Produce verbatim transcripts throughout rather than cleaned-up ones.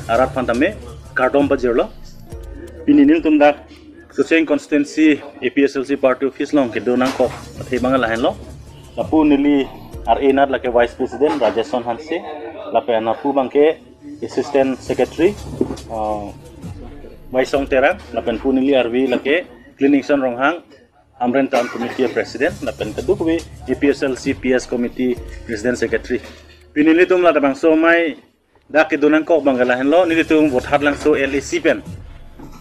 arat aphan tame kardom pajirlo. Pini nelitum dak Socheng constituency A P H L C party office along kedo nangkok athe abang lahenlo. Lapu neli R A nat lake Vice President Rajeson Hanse, lapen lapu abangke Assistant Secretary, uh, Waisong Terang, lapen pu neli R V lake Cleaningson Ronghang, Hamren Town Committee President, lapen kadokave A P H L C P S Committee President Secretary. Pini nelitum labangso amei dak kedo nangkok abang lahenlo, nelitum Vothatlangso L A C pen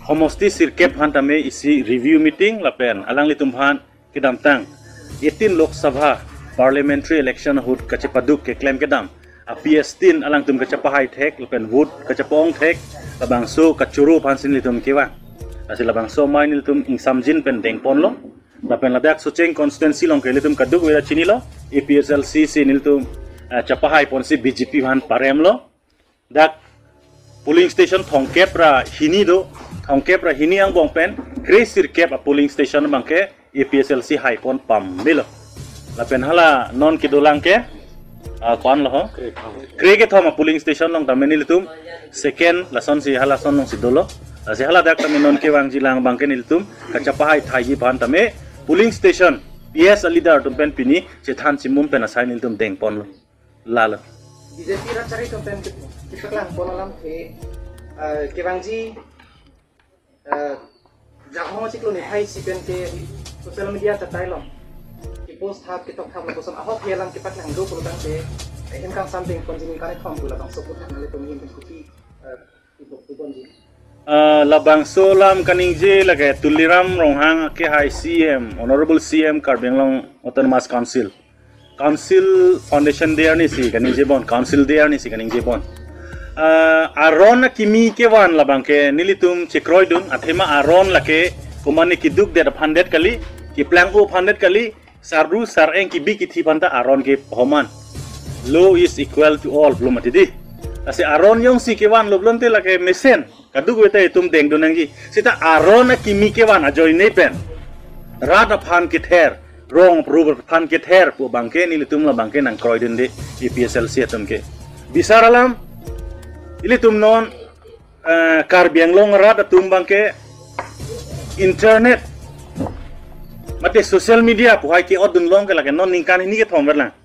homosti sirkep aphan tame isi review meeting lapen alanglitum aphan kedamtang eighteen Lok Sabha parliamentary election ahut kachepaduk keklem kedam a P S tin alangtum kachepahai thek lapen vote kachepa-ong thek, labangso kachoro aphansi nelitum kevang. Lasi labangso amei nelitum ingsamjin pen dengponlo. Lapen ladak Socheng constituency along ke nelitum kadokave ta chinilo, A P H L C si nelitum, eh, chepahai ponsi B J P aphan paremlo. Dak polling station thomkep ra hini do, thomkep ra hini angbong pen kre sirkep a polling station abangke A P H L C haipon pamelo. Lapen hala non kedolang ke, ah, ko-an lo ho? Kre kethom a polling station along tame nelitum second lasonsi halason alongsi dolo. Lasi hala dak tame non kevangjilang abangke nelitum kachepahai thaiji aphan tame polling station P S a leader atum pen pini chethan chimum pen asai nelitum dengponlo. Lalo. B J P rat chari atum pen kip-, kipaklang pon alamthe, eh, kevangji, eh, Janghong achiklo niphai isi pen ke social media chatai along kepost thap ketok thap lapuson ahok he alam kipaklang do pulotangte, eh, hem kangsam dengponji ningkan kethom pu labangso aphuthak nanglitum ahin pen kopi, eh, Ah, labangso alam kaningje lake Tuliram Ronghang akehai C M, Honorable C M Karbi Anglong Autonomous Council. Council Foundation Day arnisi kaningjepon, Council Day arnisi kaningjepon. Ah, aron akimi kevan labangke nelitum chekroidun, athema aron lake komane kidukdet aphandet kali, kiplang-o aphandet kali, sardu sareng kibi kithi aphanta aron ke homan. Law is equal to all, pulo mati di. Lasi aron jongsi kevanlo pulote lake mesen. Kadokave ta itum dengdun nangji. Seta aron akimi kevan ajoine pen rat aphan kether, rong rup aphan kether pu abangke nelitum labangke nangkroidunde A P H L C atum ke. Bisar alam, ilitum non eh, Karbi Anglong arat atum abangke internet mate social media pu hai ke-otdun along ke lake non ningkan hini kethom verlang.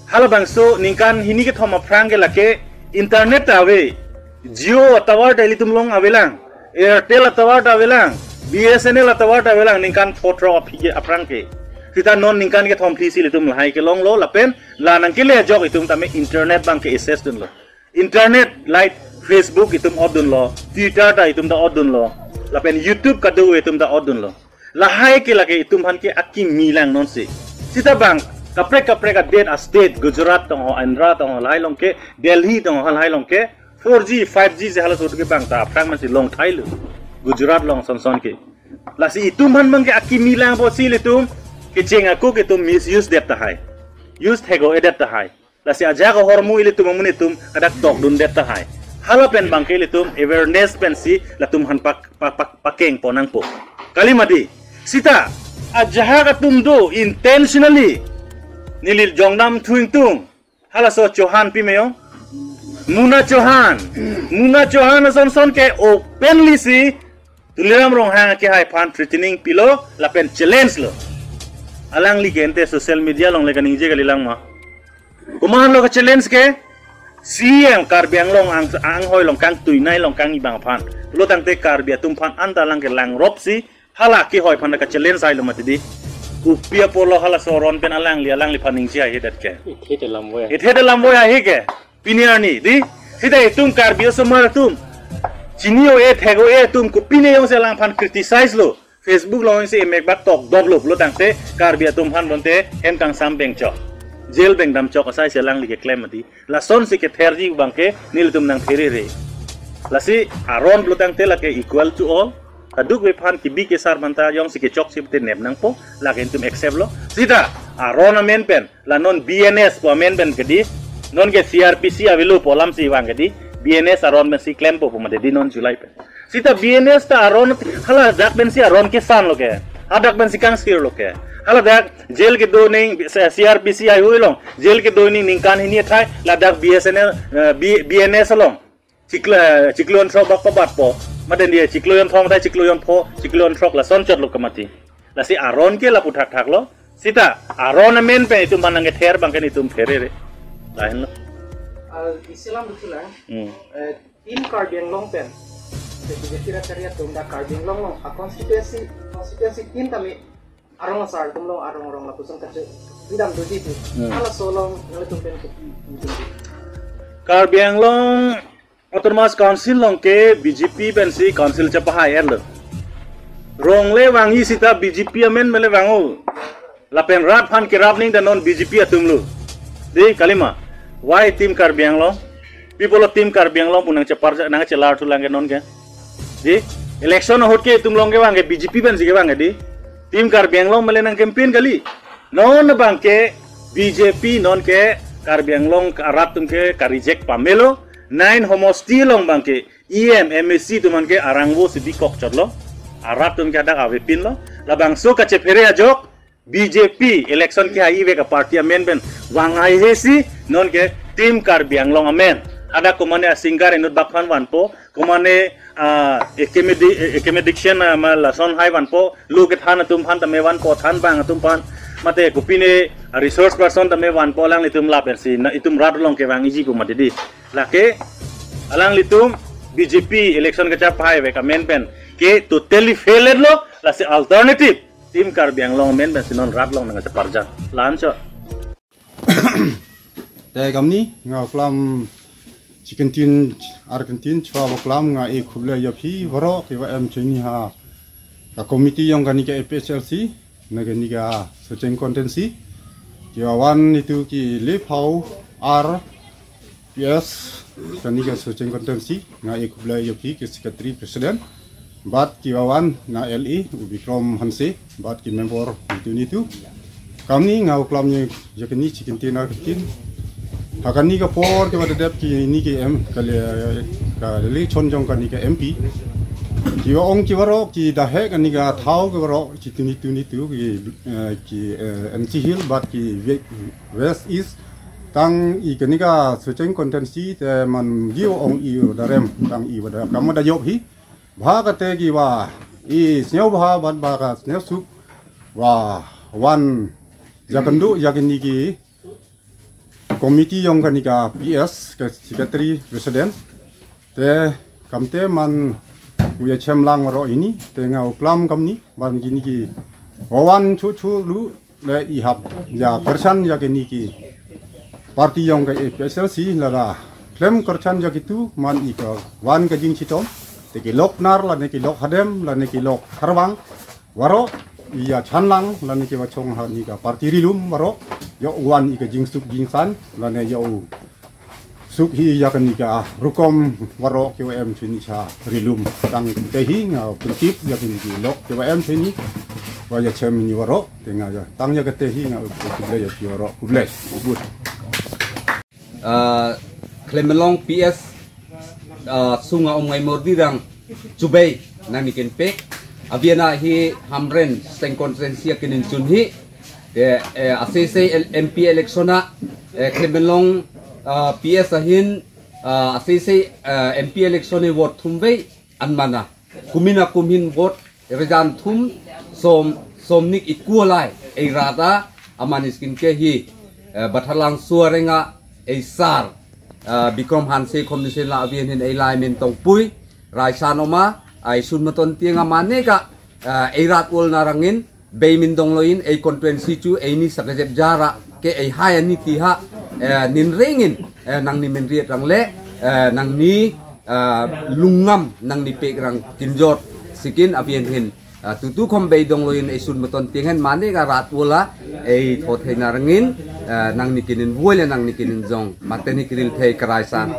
Halabangso ningkan hini kethom aphrang ke lake internet ta ave. Jio a-tower ta ilitum along avelang. Airtel a-tower ta avelang. B S N L a-tower ta avelang ningkan pho throk aphi ke aphrang ke. Seta non ningkan kethom phli si ilitum lahai kelonglo lapen la nangkele ajok itum tame internet abangke access dunlo. Internet, like Facebook itum otdunlo, Twitter ta itum ta otdunlo, lapen YouTube kadokave itum ta otdunlo. Lahai ke lake itum aphan ke akimi lang nonsi. Seta bang kaprek kaprek adet a-state, Gujarat tong ho, Andhra tong ho, lahai along ke, Delhi tong ho, lahai along ke four G, five G si halaso ke bang ta aphrang mansi long thailo. Gujarat along son son ke. Lasi itum aphan abangke akimi lang pusi ilitum kecheng ako ke itum misuse det tahai. Use thek-o-edet tahai. Lasi ajahak ahormu ilitum amonit atum kadak tokdundet tahai. Hala pen abangke ilitum awareness pensi latum aphan pak, pak, pak, pakeng pon nangpo. Kali mati. Seta ajahak atum do intentionally. Neli jongdam thu ingtung. Halaso Chauhan pi meyong. Muna Chauhan. Muna Chauhan ason son ke openly si Tuliram Ronghang akehai aphan threatening pilo lapen challenge lo. Alangli ke ante social media along le kaningje kalilang ma. Komat lo ka-challenge ke? C M Karbi Anglong ang, anghoi along kangtuinei along kang-ibang aphan. Pulotangte Karbi atum aphan anta alang ke langrop si hala akehoi aphan ka-challenge hailo mati di. Kopi apotlo halaso aron pen alangli, alangliphan ningje haihedet ke. Ithe te lamvoi. Ithe te lamvoi haihe ke. Pini arni di. Seta itum Karbi osomar atum, chini-o-e thek-o-e atum kopine jongsi alangphan criticize lo, Facebook along si emek bak tokdotlo pulotangte Karbi atum aphan bonte hem kangsam bengchok, jail bengdamchok asai si alangli keklem mati. Lasonsi ketherji abangke nelitum nangtherere. Lasi aron pulotangte lake equal to all. Kadokave aphan kibi kesar aphanta jongsi kechok si pute nep nangpo, lake itum accept lo. Seta aron amen pen, la non B N S pu amen pen ke di, non ke C R P C avelo pu alamsi vang ke di, B N S aron pensi klempo pu mati di non July pen. Seta B N S ta aron, hala dak pensi aron kesan lo ke. Hadak pensi kangsir lo ke. Hala dak jail kedo aning, C R P C haihui along jail kedo aning ningkan hini athai, ladak B S N L, eh, B-, B N S along. chiklo, chiklo jonthrok bak pabatpo. Mate ni chiklo jonthom ta chiklo jonpho, chiklo jonthrok lason chotlo kemati. Lasi aron ke lapu thakthak lo. Seta aron amen pen itum aphan nangkether abang ke itum therere. Lahenlo. Ah, isi alam betul lang. Hmm. Eh, Team Karbi Anglong pen. Jadi kira-kira atum dak Karbi Anglong along, ah, constituency, constituency team kami arong asar atum along, arong arong lapuson kache. Bidam doji tu. Hmm. Halaso along nanglitum pen ke. Karbi Anglong Autonomous Council along ke B J P pensi council chepahai-etlo. Rong le vangji seta B J P amen mele vango. Lapen rat aphan kerap ning dan non B J P atumlo. Dei kalima. Why Team Karbi Anglong? People of Team Karbi Anglong pu nangchepar nangchelar thulang ke non ke. Dei election ahut ke itum along ke vang ke B J P pensi kevang ke dei. Team Karbi Anglong mele nang campaign kali. Non abang ke B J P non ke Karbi Anglong arat atum ke ka-reject pamelo. Nine homosti along abang ke E M, M A C atum aphan ke arangvo si bikok chotlo. Arat atum ke hadak avepinlo. Labangso kachephere ajok B J P election kehai-vek a-party amen pen vang haihe si non ke Team Karbi Anglong amen. Hadak komane a-singer inut bak aphan vanpo, komane, ah, academic, academic diction, ah, ma lason hai vanpo, lo kethan atum aphan tame vanpo, thanbang atum aphan, mate kopine, ah, resource person tame vanpo, alanglitum lapen si na itum rat along kevangji pu mati dei. Lake alanglitum B J P election kachepahai-vek amen pen ke totally failed lo, lasi alternative Team Karbi Anglong amen pensi non rat along nangcheparjan. Lancho. Te kamni nga uklam chicken tin, ar kentin chua uklam nga e khublei aphi, varok kewa em chini ha ka committee along kani ka A P H L C, na kani ka Socheng constituency. Kewa van itum ke Lephau R P S, kani ka Socheng constituency, nga e khublei aphi ke secretary president. Bat kewa van nga L A, u Bikram Hanse, bat ke member nitu nitu. Kamni nga uklam ni jakani chicken tin ar kentin. Hakani ka apor kewa dedep ke ni ke M, kale, kale chonjong kani ka M P. Kewa ong ke varok ke dahek kani ka thau ke varok ke nitu nitu ke, eh, ke, eh, N C Hill bat ke Ve-, West East. Tang i kani ka Socheng constituency te man kewa ong i darem tang i vada kama da jop hi. Bha kate kewa i snew bha bat bha ka snew suk wa van jakanduk jakini ke committee along kani ka P S ke secretary president. Te kamte man u yachem lang varok ini te nga uklam kamni ban kini ke wawan chu chu lu le ihap ya kerchan ya kini ke party along ke A P H L C lada klem kerchan ya kitu man i kevan kajingchitom te kelok nar lane kelok hadem lane kelok harbang varok i ya chanlang lane kevachong ha ni ka party rilum varok yo wan i kajingsuk jingsan lane yo suk hi ya kani ka rukom varok kewa em chini cha rilum tang te hi nga prinsip ya kani kelok kewa em chini wa yachem ni varok te nga ya tang ya kate hi nga khublei ya ki varok khublei. But. Ah, Khlemlong P S, ah, sunga um ngai mordi rang chubei nangni kenpek. Abiana hi Hamren Socheng constituency akinin chun hi. Te, eh, asese el-, M P election a, eh, Khlemlong, ah, P S ahin, ah, asese, ah, M P election e vote thumvei anmana. Kumina kumhin vote rejan thum som, somnik iku alai ei rata aman iskin ke hi, eh, Bathalang Suarenga ei sar, eh, Bikram Hanse Commission la abian hin ei lai min tongpui, raisan oma, ai sun maton tiang amane ka, eh, ei rat ul narangin, bei min donglo in ei constituency chu ei ni sakajep jara ke ei hai ani ti ha, eh, nin ringin, eh, nangni min riet rangle, eh, nangni, eh, lungam nangni pek rang kinjot sikin abian hin, eh, tutu khom bei donglo in ei sun maton tiang hen mane ka rat ula ei thot hei narangin, eh, nangni kinin vuoi le nangni kinin jong mateni kinil thei karai san.